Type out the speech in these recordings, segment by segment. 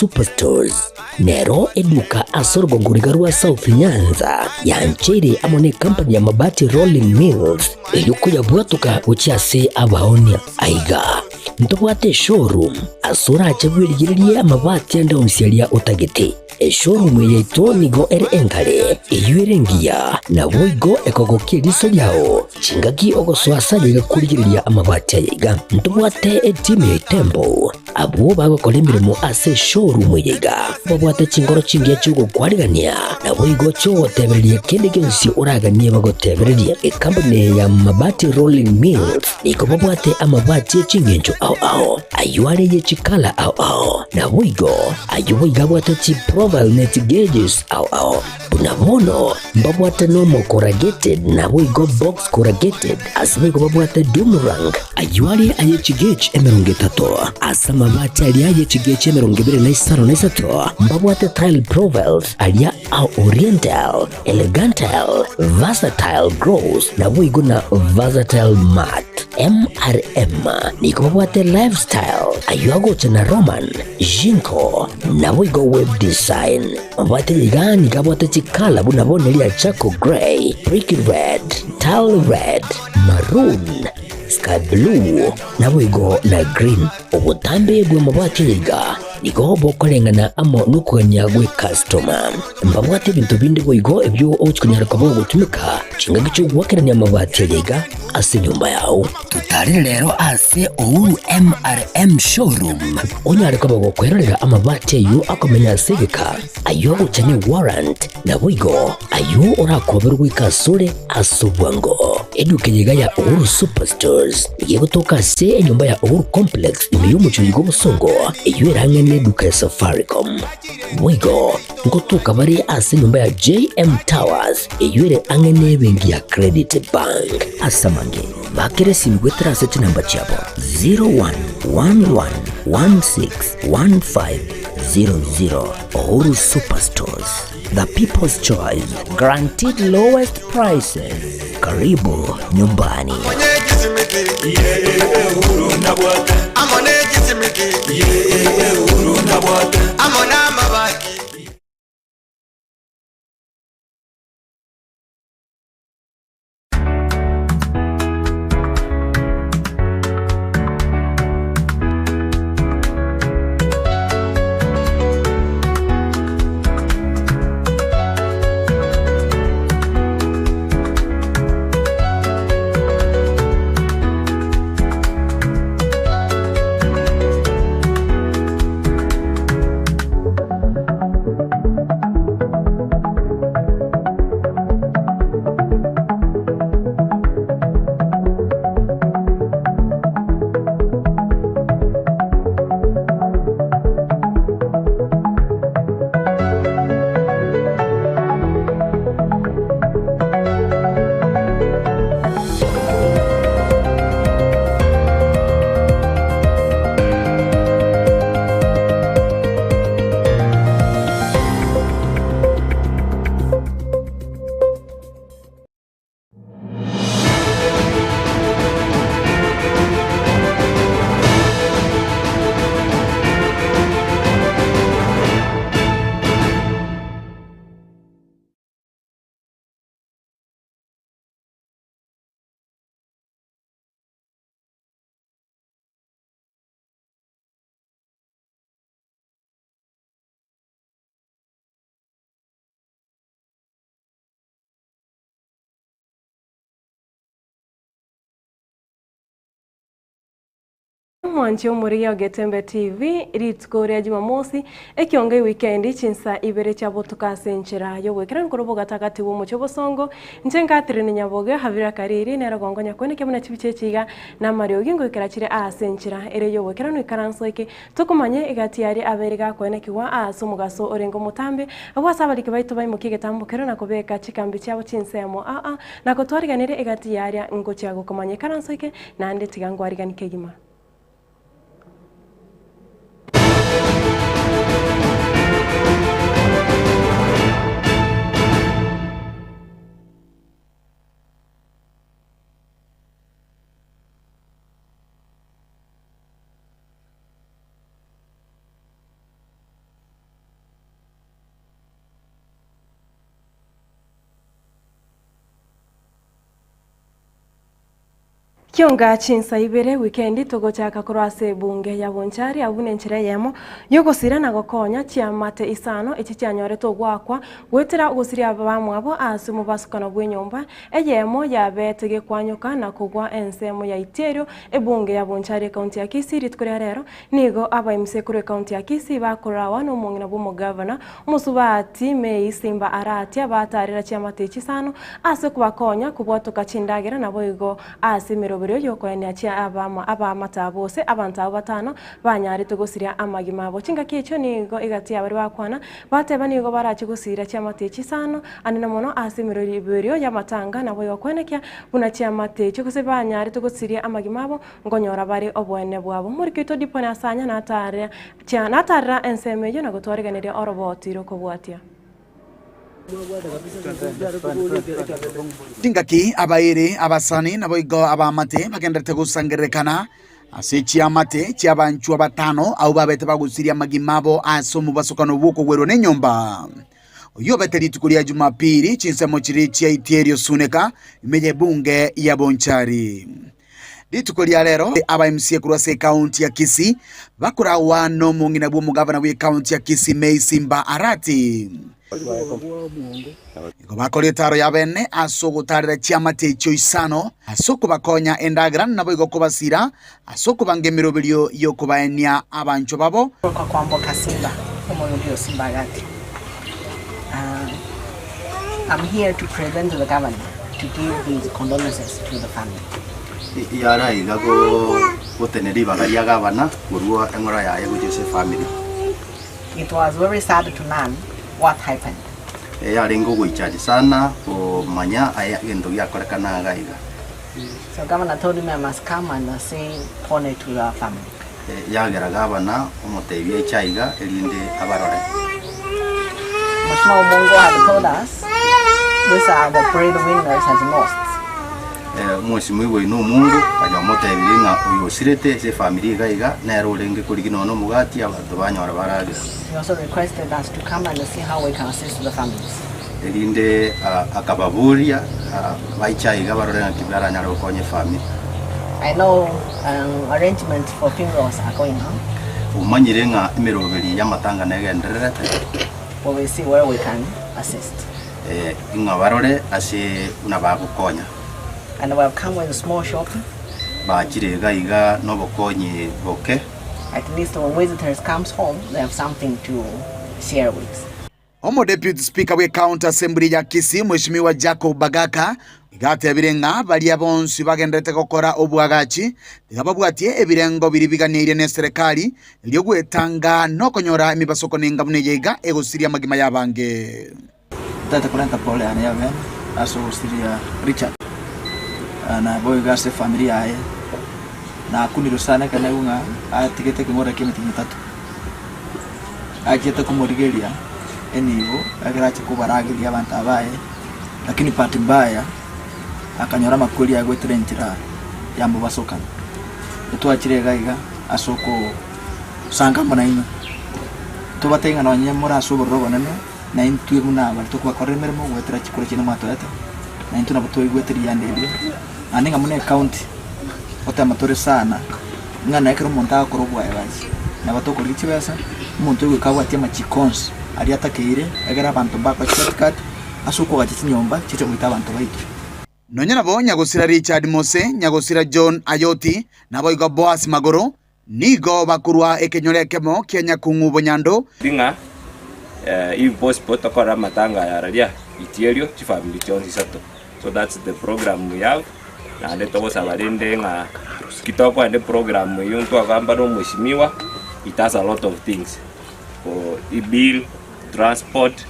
Superstores nero eduka ase orogongo riga rwa South Nyanza yancheire amo ne company ya Mabati Rolling Mills eyio koyabwatoka gochia ase abaonia. Aiga ntobwate eshowroom ase orache bwerigererie amabati ande onsi aria otagete. Eshowroom eye yaito nigo ere engare, eyio ere engiya, naboigo ekogokia eriso riao chingaki ogosoa ase ayaiga korigereria amabati ayaiga. Ntobwate etimu ya Itembo, abwo bagokora emeremo ase eshowroom eye iga, babwate chinkoro chingiya chi'ogokwarigania, naboigo chi'ogotebereria kende gionsi oraganie bagotebererie. Ekampuni eye ya Mabati Rolling Mills nigo babwate amabati e chingencho ao ao, ayio are ye chikala ao ao, naboigo Ayio boigo abwate chiprofile ne chigeges ao ao. Buna bono mbabwate normal corrugated naboigo box corrugated, ase boigo babwate doom rank. Ayio are aye chigauge 30, ase amabati aria aye chigauge 23 mbabwate tile profiles aria a oriental, elegantal, versatile gloss naboigo na versatile matte. MRM nigo babwate lifestyle ayio agocha na Roman, Jinko, naboigo web design. Mabwate iga nigo abwate chikala buna bono eria charcoal grey, brick red, tile red, maroon, sky blue, naboigo na green. Obotambe bw'amabati aya iga nigo bokoreng'ana amo nokogania gw'ekastoma. Mbabwate ebinto binde boigo ebio ogochia konyara koba ogotumeka chingaki chi'ogoakerania amabati aya iga ase enyomba yao. Totarere rero ase Uhuru MRM Showroom onyare koba gokwerorera amabati ayio akomenya ase egeka, ayio agocha ne warrant, naboigo ayio orakoberwe goika asore ase obwango. Eduka eye iga ya Uhuru Superstores nigo egotoka ase enyomba ya Uhuru Complex ime y'omochie oiga obosongo, eyio ere ang'e neduka ya Safaricom. Boigo ngotoka bare ase enyomba ya JM Towers eyio ere ang'e nebenki ya Credit Bank. Ase amange, bakera esimi goetera ase chinamba chiabo 0111161500. Uhuru Superstores, the people's choice, guaranteed lowest prices. Karibu nyumbani. Mwanche omorigia o Getembe TV, rituko ria Jumamosi, ekiongo ewikendi, chinsa ibere chia botuko ase enchera y'ogoikera nkoro bogatagati bw'omochie obosongo, inche Catherine Nyaboge, Havira Kariri, nere gonkonya kweneke buna chibicha echi iga na amariogi ngoikera chire ase enchera ere y'ogoikeranu ikaranso eke Tokomanye egati aria abeire gakoenekigwa aase omogaso orenge omotambe, agwo ase abariki baito baimokia egetambo keria na kobeka chikambi chiabo chinsemo aa, na kotwariganirie egati y'aria ngochia gokomanya ikaranso eke, naende tiga nkwariganie kegima. Kionga chinsa ibere wikendi togochaka korwa ase ebunge ya Bonchari abwo nenchera eyemo yogosira na gokonya chiamate isano echi chianyorete ogoakwa goetera ogosiria abamwabo ase omobasukano bw'enyomba eyemo yabete gekwanyoka na kogwa ensemo ya Itierio ebunge ya Bonchari ekaunti ya Kisii rituko ria rero nigo abaimse korwa ekaunti ya Kisii bakorawa nomong'ina bw'omogavana Omosubati May Simba Aratia batarera chiamate chisano ase okobakonya kobwatoka chindagera naboigo ase emeroberio y'okoenia chia abaamate abo gose abanto abwo batano banyarete gosiria amagima abo. Chingaki echio nigo egati ya baria bakwana bateba nigo barache gosiria chiamate chisano anene mono ase emeroberio y'amatanga naboigo koenekia buna chiamate echio gose banyarete gosiria amagima abo nkonyora bare oboene bwabo. Omoriki oito Diponi Asanya natare Chia natarera ensemo eyio na gotwarigeneria oroboti rokobwatia. Chingaki abairi, abasani, naboigo abaamate bagenderete gosangererekana ase chiamate chi'abanchwa batano abwo babete bagusirie amagima abo ase omobasokano bw'okogwerwa nenyomba. Oyio obete rituko ria Jumapili chinsemo chiria chiaitierio Suneka ime y'ebunge ya Bonchari. Rituko ria rero aba MCA korwa ase ekaunti ya Kisii bakoragwa nomong'ina bw'omogavana bw'ekaunti ya Kisii May Simba Arati. Nigo bakora etaro y'abene ase ogotaarera chiamate echio isano ase okobakonya endagera naboigo kobasira ase okobanga emeroberio y'okobaenia abanchwa babo. Korokwa kwamboka Simba, omorundi o Simba Arati. I'm here to present to the governor to give his condolences to the family. Yara iga gotenena ribaga ria gavana korwa eng'ora yaye gochia ase efamiri. It was very sad to learn what happened. Yarenge ogoicharia sana komanya aya egento giakorekana iga iga. So governor told me I must come and say pole to the family. Yagera gavana omotebia icha aiga erinde abarore. Mheshimiwa Omongo had told us these are the breadwinners has lost. Omwesimwa oino Omongo konya omotebirie ng'a oyo osirete ase efamiri iga iga nere orenge korigia nonya nomogati abanto banyora baragera. He also requested us to come and see how we can assist the families. Erinde akababoria baiche aiga barore ng'aki baranyare gokonya efamiri. I know arrangements for funerals are going on. Omanyire ng'a emeroberi y'amatanga negendererete. We will see where we can assist. Ng'a barore ase buna bagokonya. And we have come with a small shop. Bachire iga iga nobokonyi boke. At least when visitors comes home, they have something to share with. Omodeputy Speaker bw'Ecounty Assembly ya Kisii Mweshimiwa Jacob Bagaka iga atebire ng'a baria bonsi bagenderete gokora oboagachi tiga babwatie ebirengo biria biganeirie neserekari erio gwetanga nokonyora emebasoko nenga buna eye iga egosiria amagima y'abange. Ntagete korenta pole yane y'abene ase ogosiria Richard, naboigo ase efamiri yaye, nakunirwe sana ekero naigwa ng'a atigete ekeng'ora ki'emetienyi etato. Achiete komorigeria enibo ekero achia kobarageria abanto aba baye, lakini bahati mbaya akanyora amakweri aye goetera enchera ya mobasokano. Etwachire iga iga ase okosanga amo nainwe, tobatebie ng'a nonye more ase obororo obonene, na intwe buna baria tokobakorera emeremo goetera chikura chiaino mwatoete, na intwe nabo twaigwete rianda erio, naende ng'a buna ecounty, gotema tore sana. Ng'a na ekero omonto agokora oboagachi, nabo tokorigia chibesa, omonto oyo goika abwatie amachiko onsi aria atakeire, egere abanto mbakoe shortcut ase okoagacha chinyomba chiche goita abanto baito. Nonya nabo nyagosira Richard Mose, nyagosira John Ayoti, naboigo Boaz Magoro, nigo bakorwa ekenyoro ekemo kia Nyakung'u Bonyando. Ng'a if possible tokore amatanga aya araria itierio chifamiri chionsi isato. So that's the program we have, naende togosaba rende ng'a ki tokoenda eprogram eyio ntwagamba na omweshimiwa, it has a lot of things, ko ebill, transport,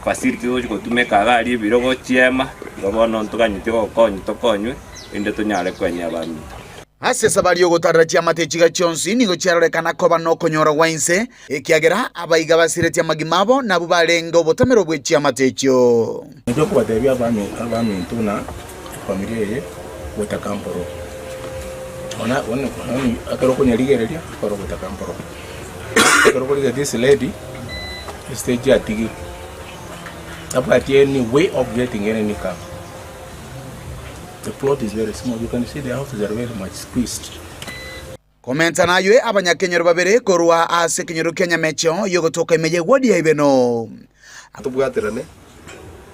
facilities ogochi gotumeka iga aria ebirogo, chiema, igo bono ntoganyeti gokonywa tokonywe, rende tonyare koenia abaminto. Ase esabari y'ogotarera chiamate chiga chionsi nigo chiarorekana koba nokonyora gwa inse, ekiagera abaiga basiretie amagima abo nabwo barenge obotamero bwe chiamate echio. Inche okobatebia abaminto buna efamiri eye gotaka mbororo. Ona one one ekero okonyarigereria ekero ogotaka mbororo. Ekero okorigereria this lady, estage atigire, tabwati any way of getting any income. The plot is very small. You can see the houses are very much squeezed. Komenta naywe abanyakenyoro babere korwa ase ekenyoro kia Nyamecheo yogotoka ime y'ewodi ya Ibeno. Tobwaterane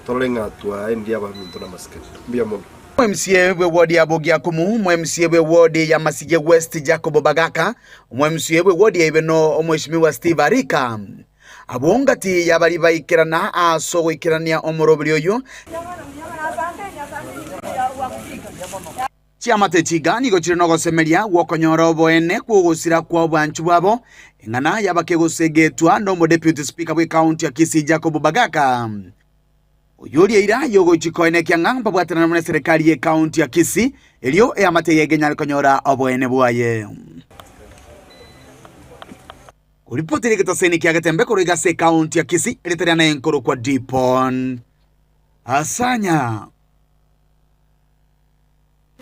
torore ng'a twaendirie abaminto namasikani. Mbuya mono. Omo-MCA bw'ewodi ya Bogiakumu, omo-MCA bw'ewodi ya Masigye West Jacob Bagaka, omo-MCA bw'ewodi ya Ibeno Omweshimiwa Steve Arika. Abwo ngati y'abaria baikerana ase ogoikerania omoroberi oyio. Chiamate chiga nigo chire nogosemeria gw'okonyora oboene kw'ogosira kwa obwanchu bwabo, eng'ana y'abakegosegetwa n'omodeputy speaker bw'ecounty ya Kisii Jacob Bagaka. Oyio eira y'ogochia koenekia ng'a mbabwatanane buna eserekari y'ecounty ya Kisii erio eamate eye egenyare konyora oboene bwaye. Koripotera egetaseni kia Getembe korwa iga ase ecounty ya Kisii erieta riane nkorokwa Dipon Asanya.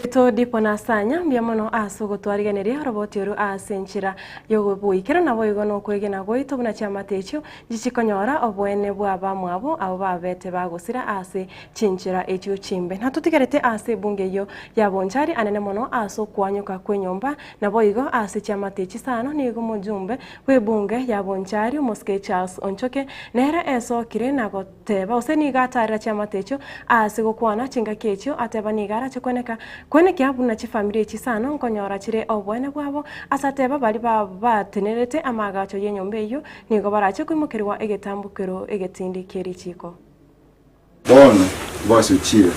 Rito Dipo na Asanya, mbuya mono ase ogotwarigeneria oroboti oru ase enchera y'ogoboikera naboigo nokwegena gwaito buna chiamate echio nchichikonyora oboene bw'abamwabo abwo babete bagosira ase chinchera echio chimbe. Natotigerete ase ebunge eyio ya Bonchari anene mono ase okwanyoka kw'enyomba naboigo ase chiamate chisano nigo omojumbe bw'ebunge ya Bonchari omosike Charles Onchoke nere esokire na Teba, gose nigo atarera chiamate echio aase gokwana chingaki echio, ateba nigo arache kweneka kwenekia buna chifamiri echi isano nkonyora chire oboene bwabo, ase ateba baria batenerete amaagacho y'enyomba eyio nigo barache koimokerigwa egetambokero egetindi kie richiiko. Bono Boasi ochire,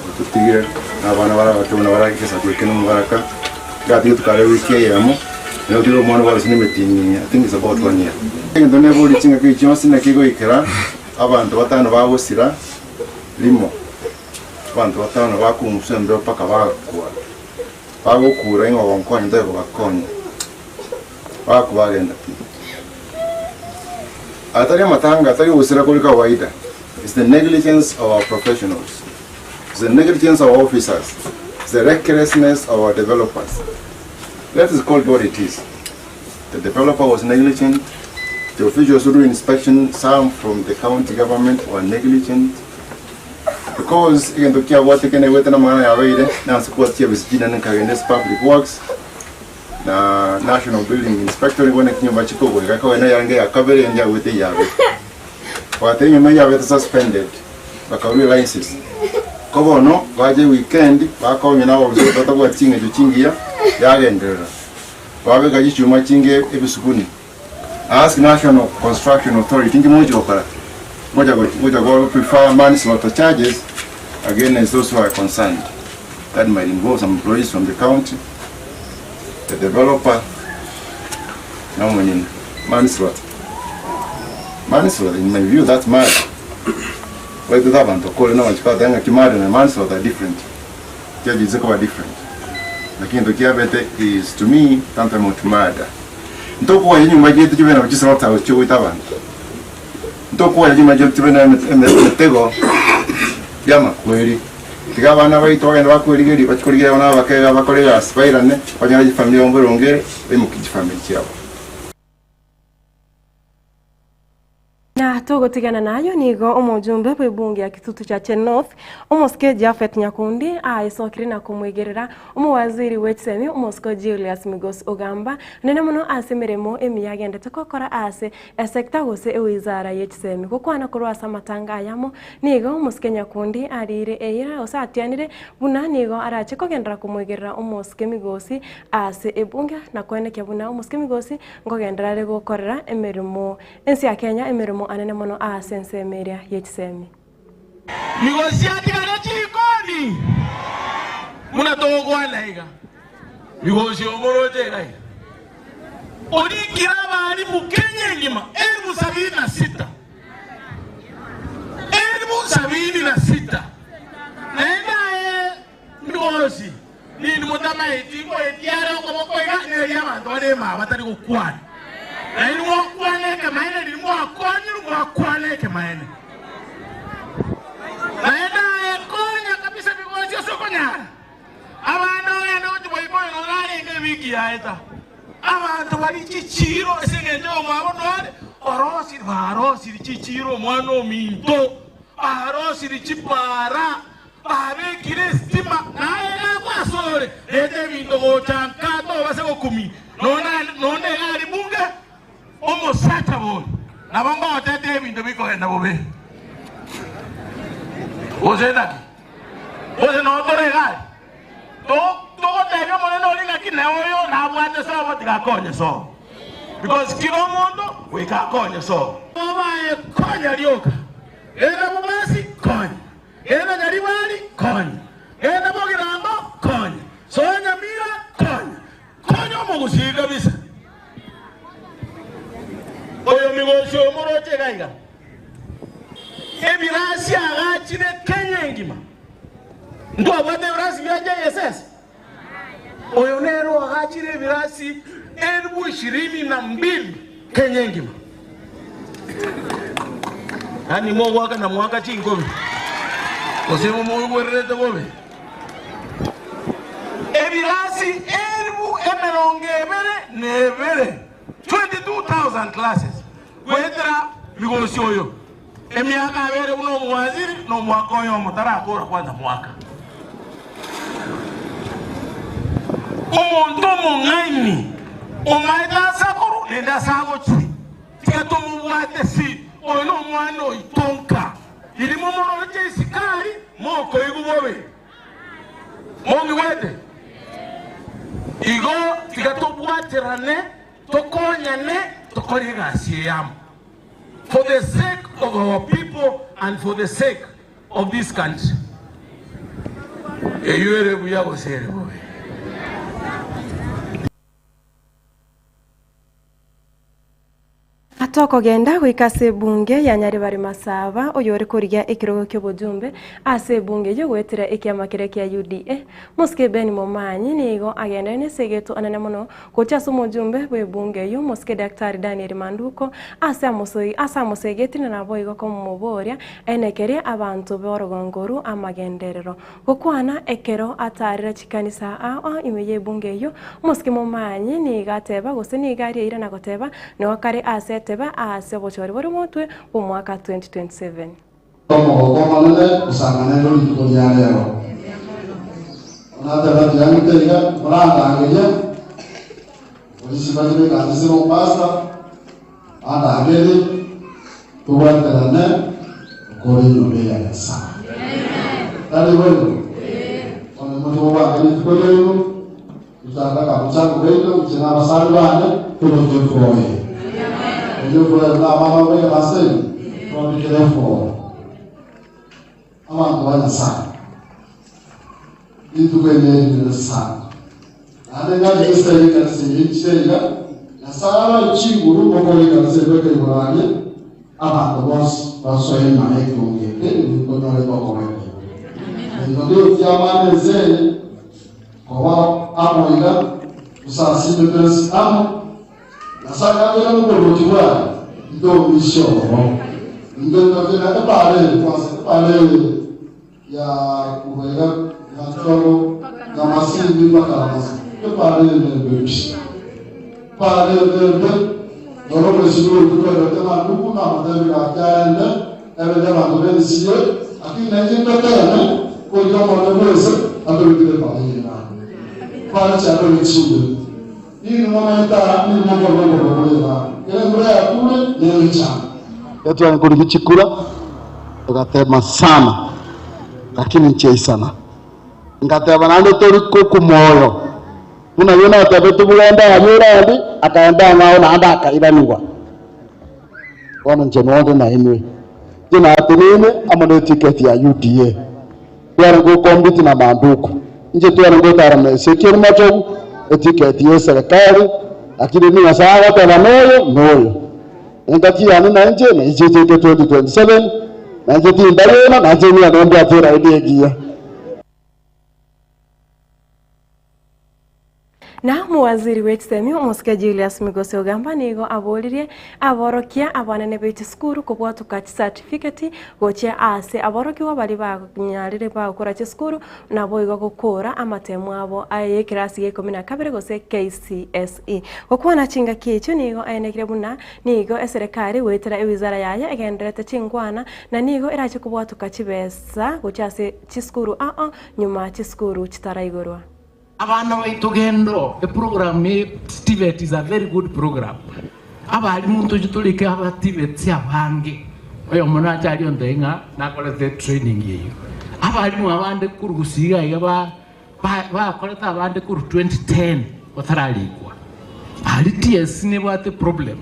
ototigire nabana bare abake buna bare egesaku eke nomobaraka, Tigatige tokare ewiki eyemo, naende otigere omwana obo ase emetienyi I think it's about one year. Egento neborie chingaki echi chionsi naki goikera abanto batano bagosira rimo, abanto batano bakong'uswa embeo mpaka bagakwa, bagokura ing'o ogonkonya ntoe kobakonya, bagakwa bagenda pi. Atari amatanga, atari ogosira kore kawaida, it's the negligence of our professionals. It's the negligence of our officers. It's the recklessness of our developers. Let us call it what it is. The developer was negligent. The officials who do inspection, some from the county government were negligent. Because egento kiabwate kene gwete na mang'ana yabeire nase kwatia ebisijina nkagenda ase public works na national building inspector bone kinyomba chikogweka kogenda yange ya kabere ende yagwete yabe Gwateba enyomba yabete suspended bakarua license. Ko bono bacha eweekend bakonywa na ababusia batabwati ching'encho chingiya yagenderera. Babeka chichuma chinge ebisukuni. Ask National Construction Authority inki mogochi gokora? Mocha gocha go prefer manslaughter charges against those who are concerned. That might involve some employees from the county, the developer, na omonyene. Manslaughter. Manslaughter, in my view, that's murder. Baitete abanto kore na abanto bateba ng'a ki murder na manslaughter are different. Judges koba different. Lakini egento kiabete is to me tantamount to murder. Ntokogocha chinyomba chiaito chibe nabo chislaughter house chiogoita abanto. Ntokogocha chinyomba chiaito chibe na emetego y'amakweri. Tiga abana baito bagende bakwerigeria, bachie korigereria abana abake iga bakore egasi bairane, banyore chifamiri yabo mborongere, baimokie chifamiri chiabo. Na togotigana nayo nigo omojumbe bw'ebunge ya Kitutu Chache North, omosike Japhet Nyakundi aesokire na komwegerera omowaziri bw'echisemi omosike Julius Migos Ogamba nene mono ase emeremo emiya agendete gokora ase esecta gose ewizara y'echisemi. Gokwana korwa ase amatanga ayamo nigo omosike Nyakundi ariire eira gose atianire buna nigo arache kogenderera komwegerera omosike Migosi ase ebunge na koenekia buna omosike Migosi Nkogenderera are gokorera emeremo ense ya Kenya emeremo anene mono aase ensemo eria ye chisemi. Migosi atigare chikoni buna togokwana iga. Migosi omoroche iga iga. Orikire abalimu Kenya engima elifu sabini na sita. Elifu sabini na sita. Naende aye Migosi, ninwe motamaeti ngoetia are okoboko iga, neria abanto bare ime batari gokwana. Na inwe mokwane ekemaene riria mwakonyirwe, mwakwana ekemaene. Naende aye konya kabisa Migosi ase okonyara. Abande ogende gochia Boiboyo nonya narenge ewiki yaeta. Abanto baria chichiiro ase engencho y'omwabo nore orosire, barosirie chichiiro omwana ominto, barosirie chipaara. Babekire esitima, naye gakwa asore, reta ebinto gocha nka tobase gokumia. Nonde iga aria bunge, omosacha bori, nabo ngogoteta ebinto bikogenda bobe. Gose naki? Gose noo tore iga aria? Togotebia omonene oria ng'aki ne oyo nabwate sobo tiga akonye sobo. Because kera omonto goika akonye sobo. Obae konya rioka, genda bobasi konya. Genda Nyaribari, konya. Genda Bogirango, konya. Soa Nyamira, konya. Konya omogusii kabisa. Oyo migosi oyo moroche iga iga. Ebirasi agachire Kenya engima. Ntwabwate ebirasi bia JSS? Oyo nere oagachire ebirasi elfu ishirini na mbili Kenya engima. Yaani mogoaka na moaka chinkobi, gose moigwererete bobe. Ebirasi elfu emerongo ebere na ebere, 22,000 classes, goetera migosi oyo Emiaka abere buna omowaziri, na omwaka oyomo tarakora kwanza mwaka. Omonto omong'aini omaete ase akorwa naende ase agochia, tiga tomobwate si, oyo nomwana oito nka. Riria momoroche isiko aria, mokoigwa bobe. Mongigwete? Igo tiga tobwaterane, tokonyane, tokore egasi eye amo. For the sake of our people and for the sake of this country. Eyio ere buya gose ere bobe? Tokogenda goika ase ebunge ya Nyaribari Masaba, oyore korigia ekerogo ki'obojumbe ase ebunge eyio goetera ekiama keria kia UDA, Mosike Ben Momanyi nigo agenderere nesegeto anene mono Gochia ase omojumbe bw'ebunge eyio, omosike Daktari Daniel Manduko, ase amosoi ase amosegetie na naboigo komoboria aenekerie abanto b'orogongo oru amagenderero. Gokwana ekero atarire chikanisa ao ime y'ebunge eyio, omosike Momanyi nigo ateba gose nigo arieire na goteba nigo kare ase etebe aase obochori bore motwe bw'omwaka 2027. Omogoko omonene osang'anere rituko ria rero. Onateba tiang'ite iga, morandangerie, polisi bachire ekanisa ere omopastor, bandangerie, tobwaterane tokore enyomba eye ya Nyasaye. Tari boigo? Bono inwe togobange rituko riaino, tochake akamuchango gaito inche na abasani bane, tobeke efloor eye. Erio efloor eye buna abana babeke baseni, tobabekere efloor. Abanto ba Nyasaye, rituko eri nerinene sana. Naende ng'anche esitari y'ekanisa eye inchire iga, Nyasaye abae chinguru mokore ekanisa ebeke igoro aria, abanto bonsi basoe ime ekeongo eke, ninkonyore tokogenderera. Nigo ndetie amani ense eye, Koba amo iga, tosasime twensi amo, Nyasae abeire noboruoti bwaye, intorusie ororo. Intwe tokina epaara eye kwansa, epaara eye ya korwa iga Nyanchogo, Nyamasimbi mpaka Ramasa, epaara eye nembe pi. Epaara eye nembe, noro omwesimi oito twerete amanduku na amatebi gaki aende, ebe yabanto b'ensiye, lakini nainche ntoteeme goika Omonene bw'ense atobekere epaara eye iga. Epaara chiabeire chimbe. Inwe momanyete aa nigo mokorora obororo bore iga, kera embura yakure nemechando. Ekero tware korigia chikura togatema sana lakini nchiaisana. Ngateba naende tori kokwa moyo buna oyio natebete bogende aria orande akaenda ang'ao naende akairanigwa. Bono inche nonde nainwe, inche nateneine amo netiketi ya UDA, tware gokompiti na Manduku, inche tware gotara na Ezekiel Machogu, etiketi y'eserekari, lakini nigo Nyasae agoteba noyo noyo. Engaki yane nainche naichechete 2027, nainche tindayona, nainche nigo nembwate eraini egiya. Na omowaziri bw'echisemi omosike Julius Migosi Ogamba nigo aboririe aborokia abanene be chisukuru kobwatoka chicertificate gochia ase aborokigwa baria banyarire bagokora chisukuru naboigo gokora amatemo abo aye ekerasi gia ikomi na kabere gose KCSE. Gokwana chingaki echio nigo aenekire buna nigo eserekari goetera ewizara yaye egenderete chinkwana na nigo erache kobwatoka chibesa gochia ase chisukuru ao nyuma chisukuru chitaraigorwa. Abana baito genda eprogram ye TVET is a very good program. Abalimu ntoche torike aba TVETs abange. Oyomo nache aria ontebie ng'a nakorete training eyio. Abalimu abande korwa gusii iga iga ba bakorete abande korwa 2010 batararikwa. Aria TSC nebwate problem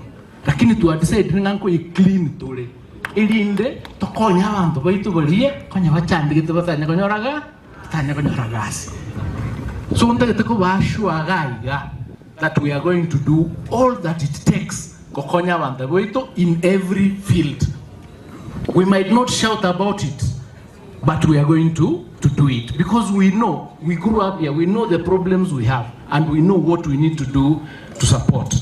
lakini twa decidire ng'a nkoye clean tore erinde tokonye abanto baito baria konya bachandegete batanya konyora ga batanya konyora gasi. So ntagete koba assure iga iga that we are going to do all that it takes gokonya abanto baito in every field. We might not shout about it but we are going to, to do it because we know, we grew up here, we know the problems we have and we know what we need to do to support.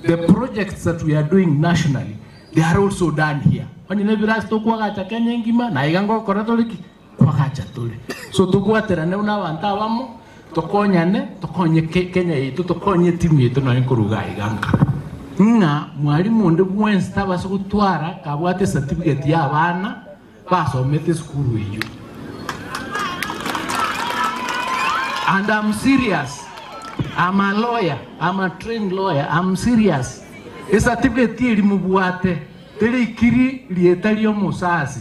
The projects that we are doing nationally, they are also done here. Onye nebirasi tokwagacha Kenya engima, na iga ngokora tore ki? Kwagacha tore. So tobwaterane buna abanto abamo, tokonyane, tokonye Kenya yaito, tokonye etimu yaito nonye nkoruga iga nka. Ng'a mwalimu onde bwensi tabasa gotwara kabwate certificate ya abana basomete esukuru eyio. And I'm serious. I'm a lawyer. I'm a trained lawyer. I'm serious. Ecertificate eri mobwate terikiri rieta ria omosasi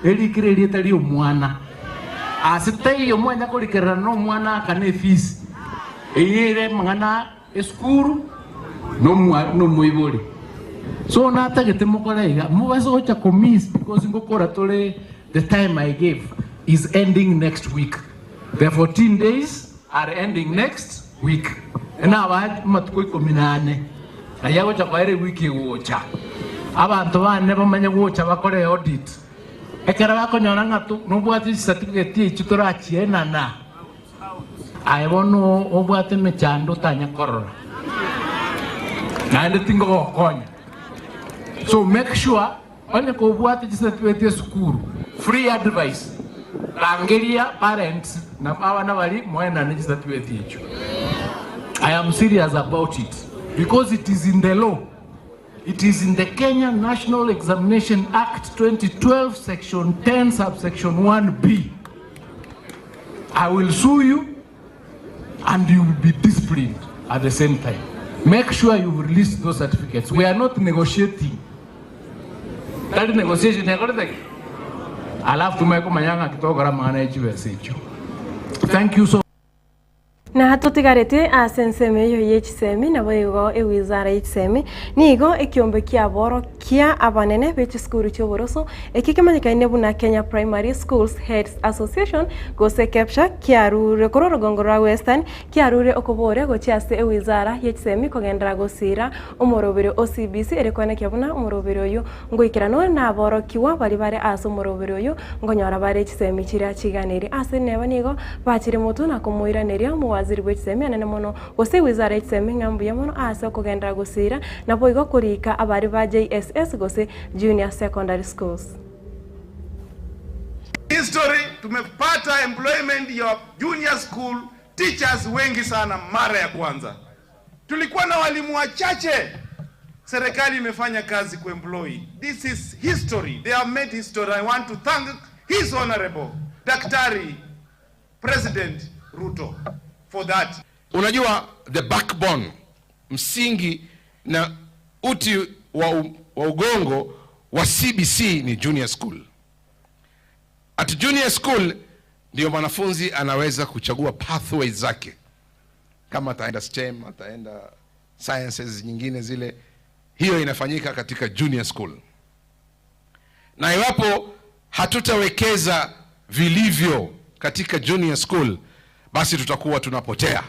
erikire erieta ria omwana ase teiyo mwanya korikerera na omwana akane efees eyere mang'ana esukuru na omoibori so natagete mokore iga mobase gocha komiss because ngokora tore the time I gave is ending next week. The 14 days are ending next week. Naba matuko ikomi na ane naye gocha kwaere wiki egocha abanto bane bamanye gocha bakore audit ekero bakonyora ng'a nobwate certificate echi torachienana aye bono obwate emechando otanya korora naende tingogokonya. So make sure onye kobwate chicertificate esukuru free advice rangeria parents na abana bari moenane chicertificate echo. I am serious about it because it is in the law. It is in the Kenya National Examination Act 2012 section 10 subsection 1B. I will sue you and you will be disciplined at the same time. Make sure you release those certificates. We are not negotiating. That negotiation yakorete alafu tumeko manyanga kitogora maana echibesa echo. Thank you so Na tutigarete ase ensemo eyo ya echisemi nabo igo ewizara ya echisemi nigo ekiombe kiaborokia abanene be chisukuru chia oboroso eki kemanyekaine buna Kenya Primary Schools Heads Association gose KEPSHA kiarure korwa orogongo rwa Western kiarure okobore gochia ase ewizara ya echisemi kogendera gosira omorobere o CBC ere koenekia buna omorobere oyo ngoikerana na aborokiwa bari bare ase omorobere oyo ngonyora bare chisemi chiria chiganeri ase neba nigo bachire motu na komoiraneria omowaziri bwa echisemi anene mono gose wizara ya echisemi ng'a mbuya mono ase okogendera gosira nabo igo korika abari ba JSS gose Junior Secondary Schools. History tumepata employment ya junior school teachers wengi sana mara ya kwanza. Tulikuwa na walimu wachache. Serikali imefanya kazi kuemploy. This is history. They have made history. I want to thank His Honorable Daktari President Ruto for that. Unajua the backbone, msingi na uti wa ugongo wa CBC ni junior school. At junior school ndio mwanafunzi anaweza kuchagua pathways zake, kama ataenda STEM, ataenda sciences nyingine zile, hiyo inafanyika katika junior school. Na iwapo hatutawekeza vilivyo katika junior school, basi tutakuwa tunapotea.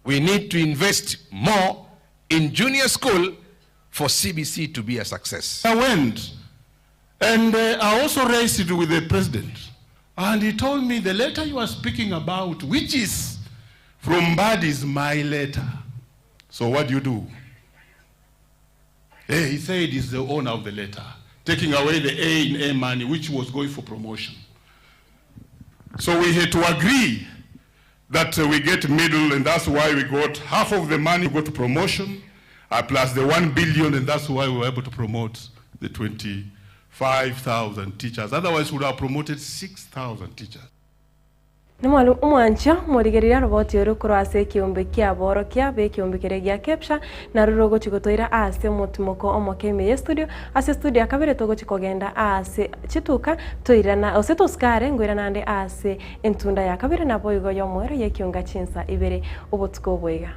We need to invest more in junior school for CBC to be a success. I went and I also raised it with the president. And he told me the letter you are speaking about, which is From Mbadi is my letter. So what do you do? Hey, he said he's the owner of the letter, taking away the A in A money, which was going for promotion. So we had to agree that we get middle, and that's why we got half of the money go to promotion, plus the 1 billion, and that's why we were able to promote the 25,000 teachers. Otherwise, we would have promoted 6,000 teachers. Nomwalimu omwanchwa, morigereria roboti ore korwa ase ekeombe ki'aborokia b'ekeombe keria gia KEPSHA, nario rogochia gotoira ase omotimoko omoke ime y'estudio. Ase estudio ya kabere togochia kogenda ase chituka toirana gose tosikare ngoirana ande ase entunda ya kabere naboigo y'omoerio y'ekionga chinsa ibere obotuko obo iga.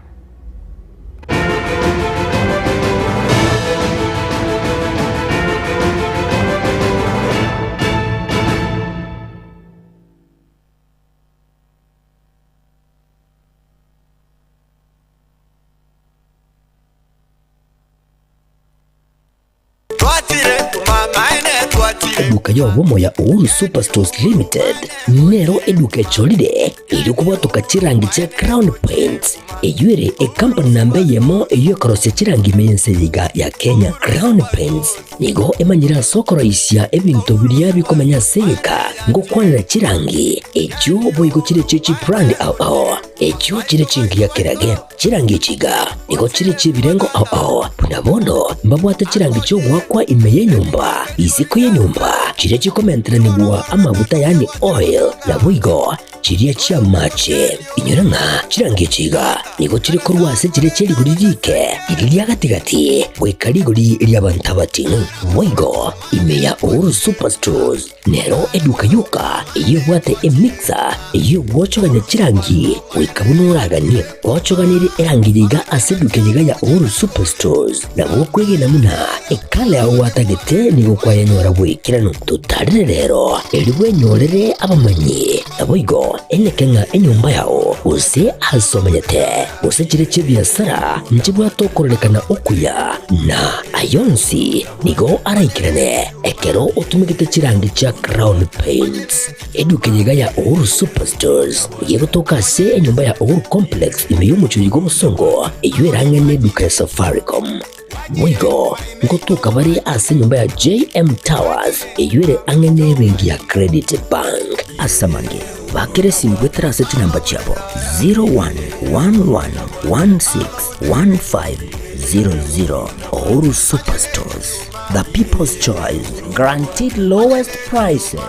Eduka y'obomo ya Uhuru Superstores Limited nero eduka echorire erio kobwatoka chirangi chia Crown Paints eyio ere ekampani namba eyemo eyio ekorosia chirangi ime y'ense eye iga ya Kenya. Crown Paints nigo emanyire ase okoroisia ebinto biria bikomenya ase egeka ngokwanera chirangi echio boigo chire chie chibrand ao ao echio chire chingiya kerage. Chirangi echi iga nigo chire chi'ebirengo ao ao, buna bono mbabwate chirangi chi'ogoakwa ime y'enyomba, isiko y'enyomba, chiria chikomenteranigwa amaguta yaani oil, naboigo chiria chi'amache. Inyora ng'a chirangi echi iga nigo chire korwa ase chiria chie rigori riike, riria ria gati-gati, goika rigori ri'abanto abating'u. Boigo ime ya Uhuru Superstores Nero eduka yoka eyio ebwate emixer eyio egwochogania chirangi goika buna oraganie. Gwochoganirie erangi eye iga ase eduka eye iga ya Uhuru Superstores, nabo okwegena buna ekala yao gwatagete nigo kwayenyora bw'ekeranu. Totarire rero erio bwenyorere abamanyi, naboigo eneke ng'a enyomba yao gose ase omenyete gose chire chi'ebiasara nchibwate okororekana okuya na ayonsi Nigo araikerane ekero otumegete chirangi chia Crown Paints. Eduka eye iga ya Uhuru Superstores nigo egotoka ase enyomba ya Uhuru Complex ime y'omochie oyo bw'obosongo eyio erang'e neduka ya Safaricom. Boigo ngotoka bare ase enyomba ya JM Towers eyio ere ang'e nebenki ya Credit Bank. Ase amange, bakera esimu goetera ase chinamba chiabo 0111161500. Uhuru Superstores, the people's choice, guaranteed lowest prices.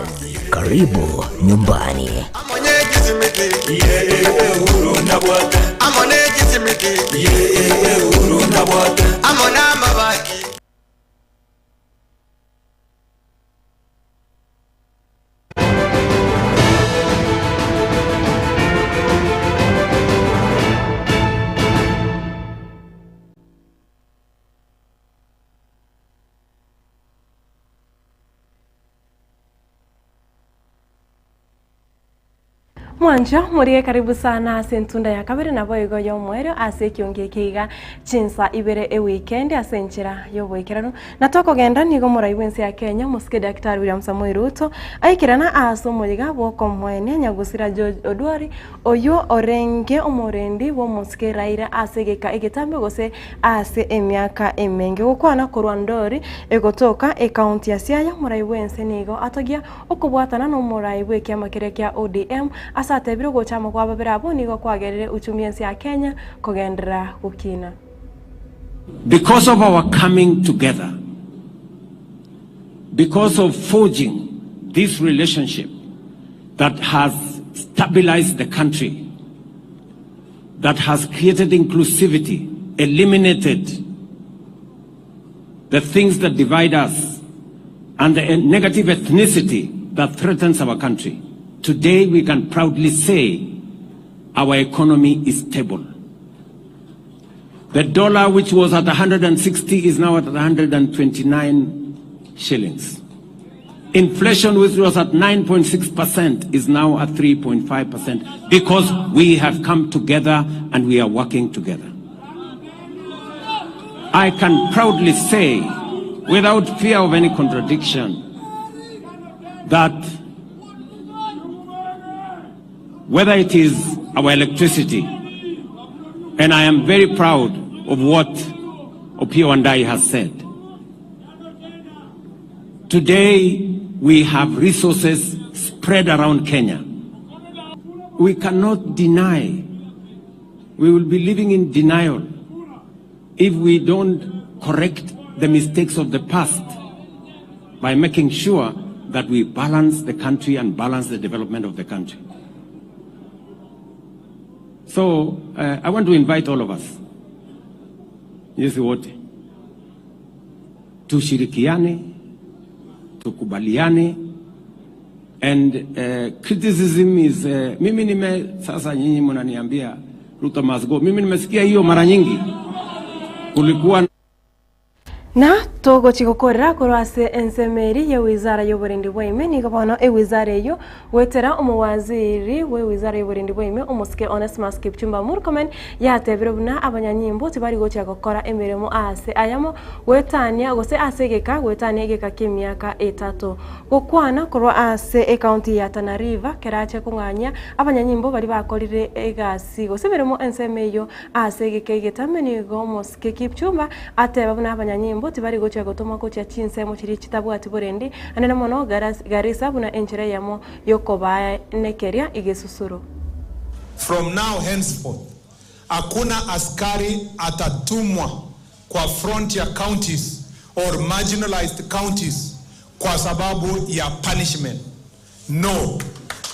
Karibu nyumbani. Mwancho morie karibu sana ase entunda ya kabere naboigo y'omoerio ase ekiongo eke iga chinsa ibere ewikendi ase enchera y'oboikeranu. Na tokogenda nigo morai bw'ense ya Kenya omosike Daktari William Samoei Ruto aikerana ase omoyega bw'okomoenia nyagusira George Odwori Oyio orenge omorendi bw'omosike Raila ase egeka egetambe gose ase emiaka emenge. Gokwana korwa Ndori egotoka ekaunti ya Siaya, omorai bw'ense nigo atogia okobwatana nomorai bw'ekiama keria kia ODM ase atebire ogochama kwa babere abwo nigo kwagerire uchumi ense ya Kenya kogenderera gokina. Because of our coming together, because of forging this relationship that has stabilized the country, that has created inclusivity, eliminated the things that divide us and the negative ethnicity that threatens our country. Today we can proudly say our economy is stable. The dollar, which was at 160, is now at 129 shillings. Inflation, which was at 9.6%, is now at 3.5% because we have come together and we are working together. I can proudly say, without fear of any contradiction, that whether it is our electricity, And I am very proud of what Opiyo Wandayi has said. Today, we have resources spread around Kenya. We cannot deny, we will be living in denial if we don't correct the mistakes of the past by making sure that we balance the country and balance the development of the country. So I want to invite all of us, sisi wote tushirikiane, tukubaliane and criticism is mimi nime sasa, nyinyi mnaniambia Ruto must go. Mimi nimesikia hiyo mara nyingi, kulikuwa Na togochi gokorera korwa ase ensemo eri ya wizara ya oborendi bwa ime nigo bono ewizara eywo goetera omowaziri bwa ewizara ya oborendi bwa ime omosike Onesmus Kipchumba Murkomen yatebire buna abanyanyimbo tibari gochia gokora emeremo ase ayamo goetania gose ase egeka goetania egeka kia emiaka etato. Gokwana korwa ase ecounty ya Tana River kerache kong'anyia abanyanyimbo baria bakorire egasi gose emeremo ensemo eywo ase egeka egetame nigo omosike Kipchumba ateba buna abanyanyimbo tibari gochia gotoma gochia chinsemo chiria chitabwati borendi anene mono Garissa buna enchera eyemo yokobaenekeria egesusuro. From now henceforth, hakuna askari atatumwa kwa frontier counties or marginalized counties kwa sababu ya punishment. No.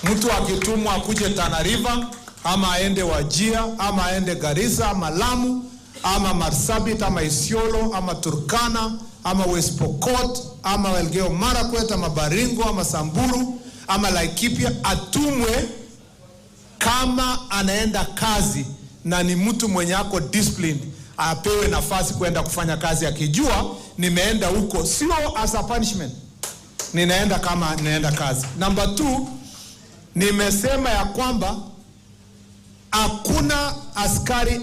Mtu akitumwa akuje Tana River ama aende Wajir ama aende Garissa ama Lamu ama Marsabit ama Isiolo ama Turkana ama West Pokot ama Elgeyo Marakwet ama Baringo ama Samburu ama Laikipia, atumwe kama anaenda kazi na ni mtu mwenye ako disciplined, apewe nafasi kwenda kufanya kazi akijua nimeenda huko sio as a punishment, ninaenda kama ninaenda kazi. Number two, nimesema ya kwamba hakuna askari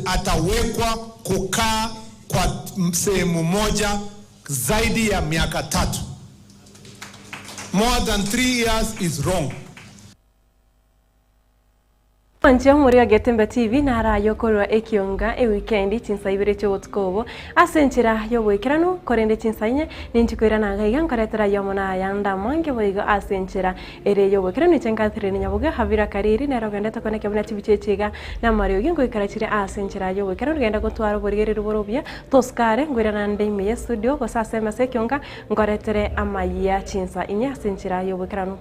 atawekwa kukaa kwa sehemu moja zaidi ya miaka 3. More than 3 years is wrong. Mwanche omorero Getembe TV naraye okorwa ekionga ewikendi chinsa ibere chia obotuko obo ase enchera ya oboikeranu korende chinsa inye ninchi koirana iga iga nkoretera yomo na ayanda amange boigo ase enchera ere ya oboikeranu inche nkatereri nyaboge Havira Kariri nere ogendete kone kebuna chibicha echi iga na amariogi ngoikara chire ase enchera ya oboikeranu genda gotwara oborigereria bore obuya tosikare ngoirana nde ime ya estudio gose ase emesa ekionga nkoretere amayia chinsa inye ase enchera ya oboikeranu.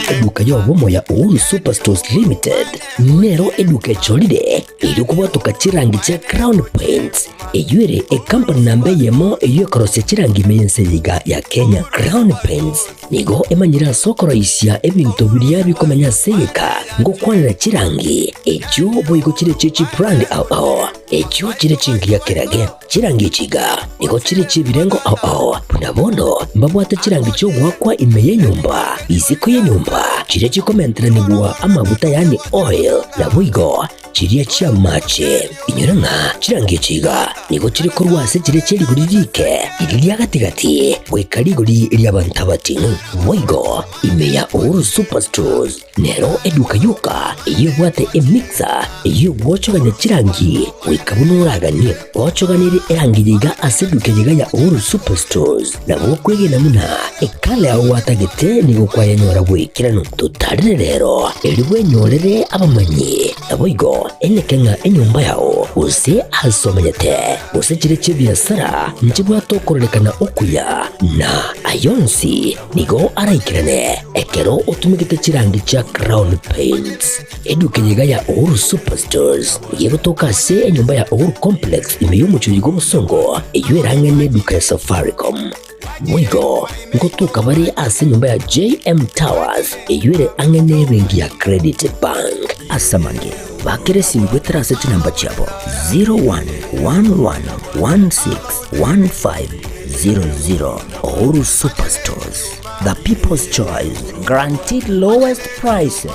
Eduka y'obomo ya Uhuru Superstores Limited nero eduka echorire eri kobwatoka chirangi chia Crown Paints eywo ere ecompany namba eyemo eywo ekorosia chirangi ime y'ense eye iga ya Kenya. Crown Paints nigo emanyire ase okoroisia ebinto biria bikomenya ase egeka ngokwanera chirangi echio boigo chire chie chibrand ao ao echio chire chingiya kerage. Chirangi echi iga nigo chire chi'ebirengo ao ao, buna bono mbabwate chirangi chi'ogoakwa ime y'enyomba, isiko y'enyomba, chiria chikomenteranigwa amaguta yaani oil, naboigo chiria chi'amache. Inyora ng'a chirangi echi iga nigo chire korwa ase chiria chie rigori rike, riria ria gati-gati, goika rigori ri'abanto abating'u. Boigo ime ya Uhuru Superstores Nero eduka yoka eyio ebwate emixer eyio egwochogania chirangi goika buna oraganie. Gwochoganirie erangi eye iga ase eduka eye iga ya Uhuru Superstores, nabo okwegena buna ekala yao gwatagete nigo kwayenyora bw'ekeranu. Totarire rero erio bwenyorere abamanyi, naboigo eneke ng'a enyomba yao gose ase omenyete gose chire chi'ebiasara nchibwate okororekana okuya na ayonsi Nigo araikerane ekero otumegete chirangi chia Crown Paints. Eduka eye iga ya Uhuru Superstores nigo egotoka ase enyomba ya Uhuru Complex ime y'omochie bw'obosongo eyio erang'e neduka ya Safaricom. Boigo ngotoka bare ase enyomba ya JM Towers eyio ere ang'e nebenki ya Credit Bank. Ase amange bakere esimi goetera ase chinamba chiabo 0111161500. Uhuru Superstores. The people's choice. Guaranteed lowest prices.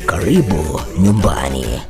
Karibu nyumbani.